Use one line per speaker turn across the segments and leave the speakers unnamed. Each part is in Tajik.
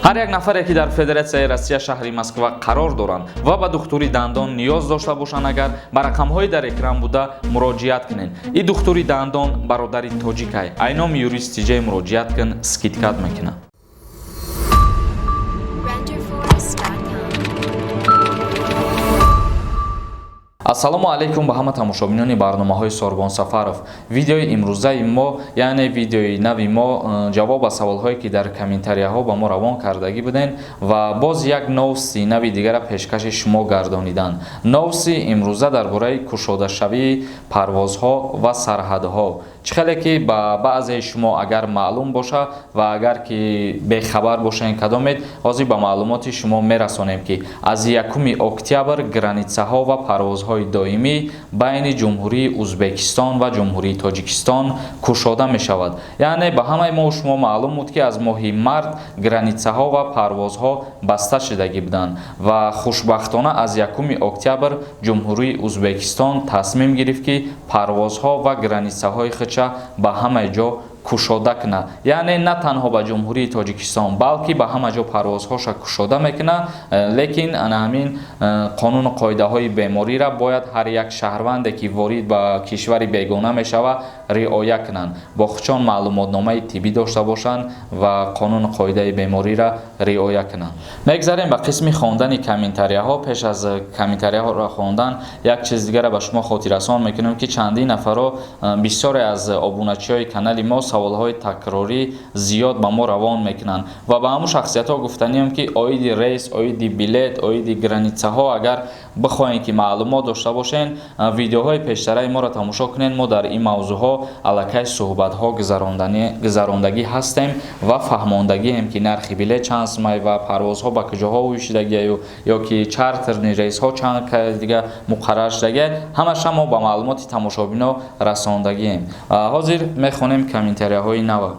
Ҳар як нафаре, ки дар Федератсияи Россия, шаҳри Москва қарор доранд ва ба духтури дандон ниёз дошта бошанд, агар ба рақамҳои дар экран буда муроҷиат кунед. И духтури дандон бародари тоҷикай. Ай номи Юрист Тиҷай муроҷиат кун, скидка т мекунад.
Renderforest.com.
Ассалому алайкум ба ҳама тамошобинони барномаҳои Сорбон Сафаров. Видеои имрӯзаи мо, яъне видеои нави мо, ҷавоб ба саволҳое, ки дар комментарияҳо ба мо равон кардагӣ буден, ва боз як новости нави дигара пешкаши шумо гардониданд. Новости имрӯза дар бораи кушодашавии парвозҳо ва сарҳадҳо. Чӣ хеле ки ба баъзеи шумо агар маълум боша ва агар ки бехабар бошен кадомед, ҳозир ба маълумоти шумо мерасонем, ки аз 1 октябр границаҳо ва парвозҳои доимӣ байни Ҷумҳурии Узбекистон ва Ҷумҳурии Тоҷикистон кушода мешавад. Яъне ба ҳамаи мо шумо маълум буд, ки аз моҳи март границаҳо ва парвозҳо баста шудагӣ буданд ва хушбахтона аз 1 октябр Ҷумҳурии Узбекистон тасмим гирифт, ки парвозҳо ва границаҳои худша ба ҳамаи ҷо кушода кунад. Яъне на танҳо ба Ҷумҳурии Тоҷикистон, балки ба ҳама ҷо парвозҳоша кушода мекунад, лекин ана ҳамин қонуну қоидаҳои бемориро бояд ҳар як шаҳрванде, ки ворид ба кишвари бегона мешавад, риоя кунанд, бо худшон маълумотномаи тиббӣ дошта бошанд ва қонуну қоидаи бемориро риоя кунанд. Мегзарем ба қисми хондани комментарияҳо. Пеш аз комментарияҳоро хондан як чиз дигарро ба шумо хотиррасон мекунем, ки чандин нафарро, бисёре аз обуначиҳои канали мо саволҳои такрорӣ зиёд ба мо равон мекунанд ва ба ҳамун шахсиятҳо гуфтанием, ки оиди рейс, оиди билет, оиди границаҳо агар бихоҳем, ки маълумот дошта бошен, видеоҳои пештараи моро тамошо кунед. Мо дар ин мавзӯъҳо аллакай суҳбатҳо гузарондагӣ ҳастем ва фаҳмондагием, ки нархи билет чанд сумай ва парвозҳо ба куҷоҳо шудагиаю ё ки чартерный рейсҳо чанд дига муқаррар шудагия. Ҳамаша мо ба маълумоти тамошобино расондагием. Ҳозир мехонем комментарияҳои нава.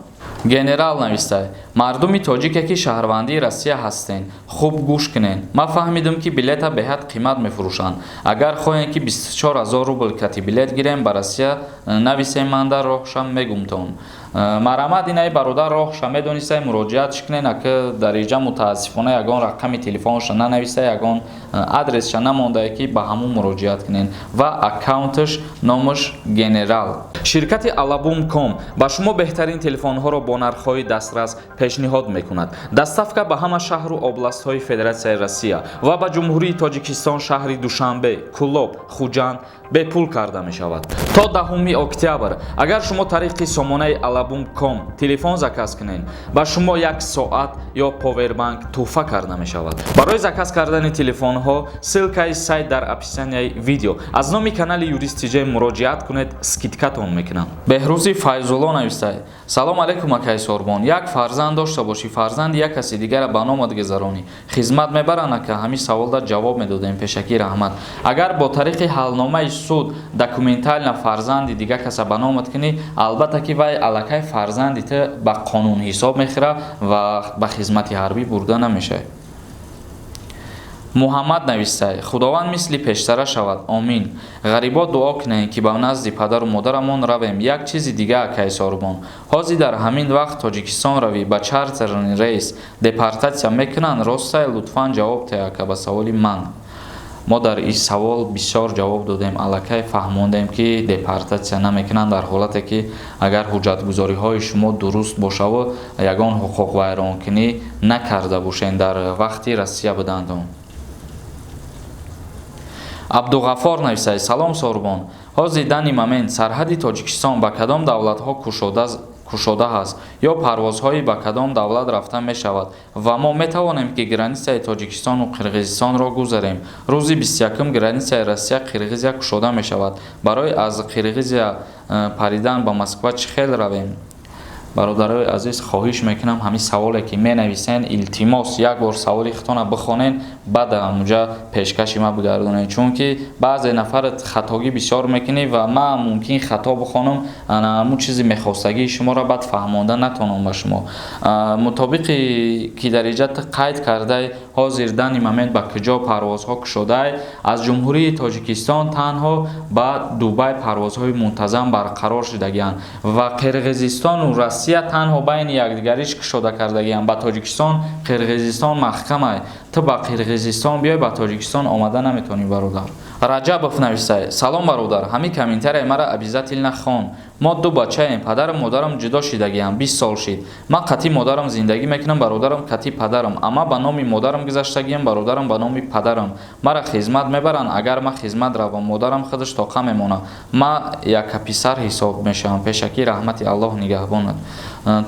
Генерал навистай: «Мардуми тоҷике, ки шаҳрвандии Россия ҳастен, хуб гӯш кунен. Ман фаҳмидам, ки билета беҳад қимат мефурӯшанд. Агар хоҳем, ки 24 0 рубл кати билет гирем ба Россия, нависем, ман дар роҳшам мегумтон. Марҳамат, инаи бародар роҳша медонистай, муроҷиатш кунен. Ака дар иҷа мутаассифона ягон рақами телефонша нанависта, ягон адресша намондае, ки ба ҳамун муроҷиат кунен. Ва аккаунташ номаш Генерал. Ширкати Алабум ком ба шумо беҳтарин телефонҳоро бо нархҳои дастрас пешниҳод мекунад. Доставка ба ҳама шаҳру областҳои Федератсияи Россия ва ба Ҷумҳурии Тоҷикистон, шаҳри Душанбе, Кӯлоб, Хуҷанд бепул карда мешавад. То 10 октябр агар шумо тариқи сомонаи Алабум ком телефон заказ кунед, ба шумо як соат ё повербанк тӯҳфа карда мешавад. Барои заказ кардани телефонҳо ссылка и сайт дар описания и видео. Аз номи канали Юрист Тиҷай муроҷиат кунед, скидка тон мекунам. Беҳрӯзи Файзулло навистай: «Салом алайкум, акаи Сорбон. Як фарзанд дошта бошӣ, фарзанди як каси дигара ба номат гузаронӣ, хизмат мебаранд, ака?» Ҳамин саволда ҷавоб медодем пешакӣ, раҳмат. Агар бо тариқи ҳалномаи суд документально фарзанди дига каса ба номат кунӣ, албатта ки вай аллакай фарзанди ту ба қонун ҳисоб мехӯрад ва ба хизмати ҳарбӣ бурда намешавад. Муҳаммад навистай: «Худованд мисли пештара шавад, омин. Ғарибо дуо кунем, ки ба назди падару модарамон равем. Як чизи дига, акаи Сорбон, ҳозир дар ҳамин вақт Тоҷикистон равӣ, ба чартерный рейс депортатсия мекунанд, ростай? Лутфан ҷавоб те, ака, ба саволи ман». Мо дар ин савол бисёр ҷавоб додем, аллакай фаҳмондем, ки депортатсия намекунанд, дар ҳолате ки агар ҳуҷҷатгузориҳои шумо дуруст бошаву ягон ҳуқуқвайронкунӣ накарда бошед дар вақти Россия будандон. Абдуғаффор нависад: «Салом, Сорбон. Ҳозир данный момент сарҳади Тоҷикистон ба кадом давлатҳо кушода ҳаст ё парвозҳои ба кадом давлат рафта мешавад ва мо метавонем, ки границаи Тоҷикистону Қирғизистонро гузарем? Рӯзи 21-м границаи Россия Қирғизия кушода мешавад. Барои аз Қирғизия паридан ба Москва чӣ хел равем?» Бародарои азиз, хоҳиш мекунам, ҳамин саволе ки менависен, илтимос, як бор саволи худтона бихонен, баъд ҳамунҷа пешкаши ма бигардонед, чунки баъзе нафар хатогӣ бисёр мекунӣ ва ман мумкин хато бихонам, ҳамун чизи мехостагии шуморо баъд фаҳмонда натонам ба шумо. Мутобиқи ки дар иҷа қайд кардай, ҳозир данный момент ба куҷо парвозҳо кушодаай? Аз Ҷумҳурии Тоҷикистон танҳо ба Дубай парвозҳои мунтазам барқарор шудагианд ва Қирғизистону Россия. Россия танҳо байни якдигариш кушода кардагиам. Ба Тоҷикистон, Қирғизистон маҳкамай. Ту ба Қирғизистон биёй, ба Тоҷикистон омада наметавонӣ, бародар. Раҷабов нависай: салом, бародар, ҳамин комментарияи мара обязательно хон. Мо ду бачаем, падару модарам ҷудо шидагиам, 20 сол шид. Ман қати модарам зиндагӣ мекунам, бародарам қати падарам. Ама ба номи модарам гузаштагиам, бародарам ба номи падарам. Мара хизмат мебаранд. Агар ман хизмат равам, модарам худаш тоқа мемонад, ман якаписар ҳисоб мешавам. Пешакӣ раҳмати Аллоҳ нигаҳбонад.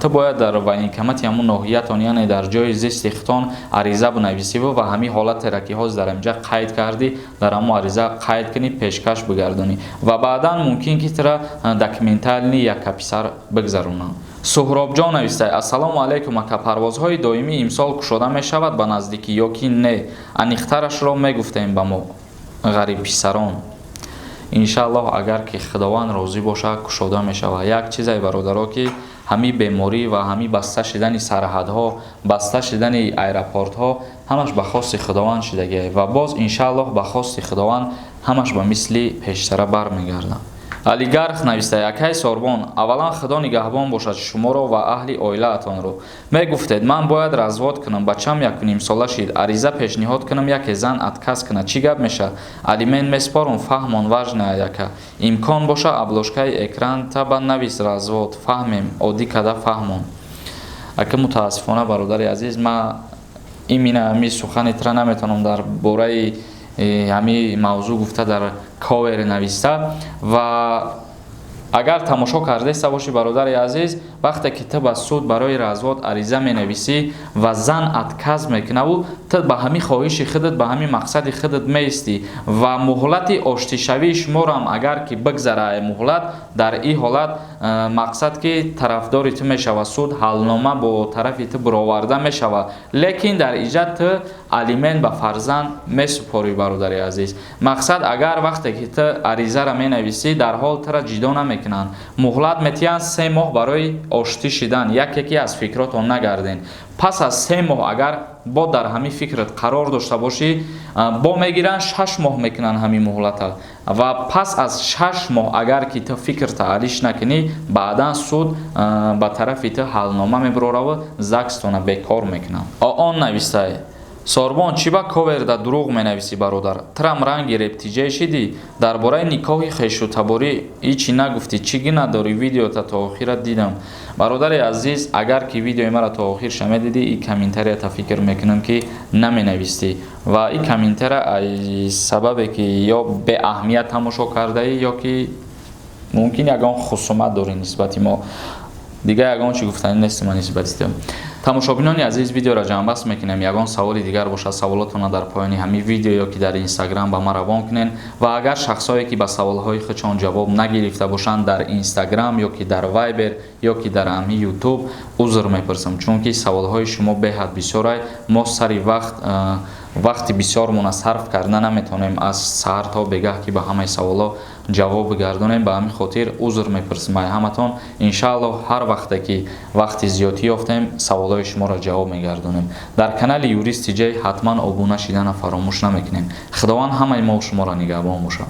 Ту бояд дар военкомати ҳамун ноҳиятон, яъне дар ҷои зисти худтон, ариза бинависиву ва ҳамин ҳолатеро, ки ҳозир дар инҷа қайд кардӣ, дар ҳамун ариза қайд кунӣ, пешкаш бигардонӣ ва баъдан мумкин ки тура документальный якаписар бигзаронанд. Суҳробҷон навистай: ассалому алайкум, ака, парвозҳои доимӣ имсол кушода мешавад ба наздикӣ ё ки не? Аниқтарашро мегуфтем ба мо, ғарибписарон. Иншааллоҳ, агар ки Худованд розӣ бошад, кушода мешавад. Як чизе, бародаро, ки ҳамин беморӣ ва ҳамин баста шидани сарҳадҳо, баста шидани аэропортҳо ҳамаш ба хости Худованд шидагиа ва боз, иншааллоҳ, ба хости Худованд ҳамаш ба мисли пештара бармегардад. Алигарх нависта: акай Сорбон, аввалан, Худо нигаҳбон бошад шуморо ва аҳли оилаатонро. Мегуфтед, ман бояд развод кунам, бачам 1,5 сола шид, ариза пешниҳод кунам, яке зан отказ кунад, чӣ гап мешавад? Алимент меспорум? Фаҳмон, важная яка. Имкон боша, обложкаи экран таба навис, развод фаҳмем, оддӣ када фаҳмон. Ака, мутаассифона, бародари азиз, ман именно ҳами сухани тра наметавонам дар бораи ҳамин мавзӯъ гуфта, дар ковер нависта. Ва агар тамошо кардаиста бошӣ, бародари азиз, вақте ки ту ба суд барои развод ариза менависӣ ва зан отказ мекунаву ту ба ҳамин хоҳиши худат, ба ҳамин мақсади худат меистӣ ва муҳлати оштишавии шуморо агар ки бигзара муҳлат, дар ин ҳолат мақсад ки тарафдори ту мешавад суд, ҳалнома бо тарафи ту буроварда мешавад, лекин дар иҷа ту алимент ба фарзанд месупорӣ, бародари азиз. Мақсад, агар вақте ки ту аризаро менависӣ, дар ҳол тура ҷидо намекунанд, муҳлат метиҳанд 3 моҳ барои оштӣ шидан. Яке ки аз фикротон нагарден. Пас аз 3 моҳ агар бо дар ҳамин фикрат қарор дошта бошӣ, бо мегиранд, 6 моҳ мекунанд ҳамин муҳлата. Ва пас аз 6 моҳ агар ки ту фикрта алиш накунӣ, баъдан суд ба тарафи ту ҳалнома мебарораву ЗАГСтона бекор мекунанд. Он навистай: Сорбон, чӣ ба коверда дурӯғ менависӣ, бародар? Трам ранги рептиҷае шидӣ. Дар бораи никоҳи хешутаборӣ ҳичи нагуфтӣ, чӣ гина дорӣ? Видеота то охира дидам. Бародари азиз, агар ки видеои маро то охирша медидӣ, и комментарията фикр мекунам, ки наменавистӣ. Ва и комментария аз сабабе ки ё беаҳамият тамошо кардаӣ, ё ки мумкин ягон хусумат дорӣ нисбати мо. Дигар ягон чи гуфтанӣ нестам нисбати ту. Тамошобинони азиз, видеоро ҷамъбаст мекунем. Ягон саволи дигар бошад, саволотонро дар поёни ҳамин видео ё ки дар Инстаграм ба ман равон кунед. Ва агар шахсое ки ба саволҳои худшон ҷавоб нагирифта бошанд дар Инстаграм ё ки дар Вайбер ё ки дар ҳамин Ютуб, узр мепурсам, чунки саволҳои шумо беҳад бисёрай. Мо сари вақт вақти бисёрмона сарф карда наметавонем аз саҳар то бегаҳ, ки ба ҳамаи саволҳо ҷавоб бигардонем. Ба ҳамин хотир узр мепурсем ай ҳаматон. Иншааллоҳ, ҳар вақте ки вақти зиёдтӣ ёфтем, саволҳои шуморо ҷавоб мегардонем. Дар канали Юрист Тиҷай ҳатман обуна шидана фаромӯш намекунем. Худованд ҳамаи мо шуморо нигаҳбон бошад.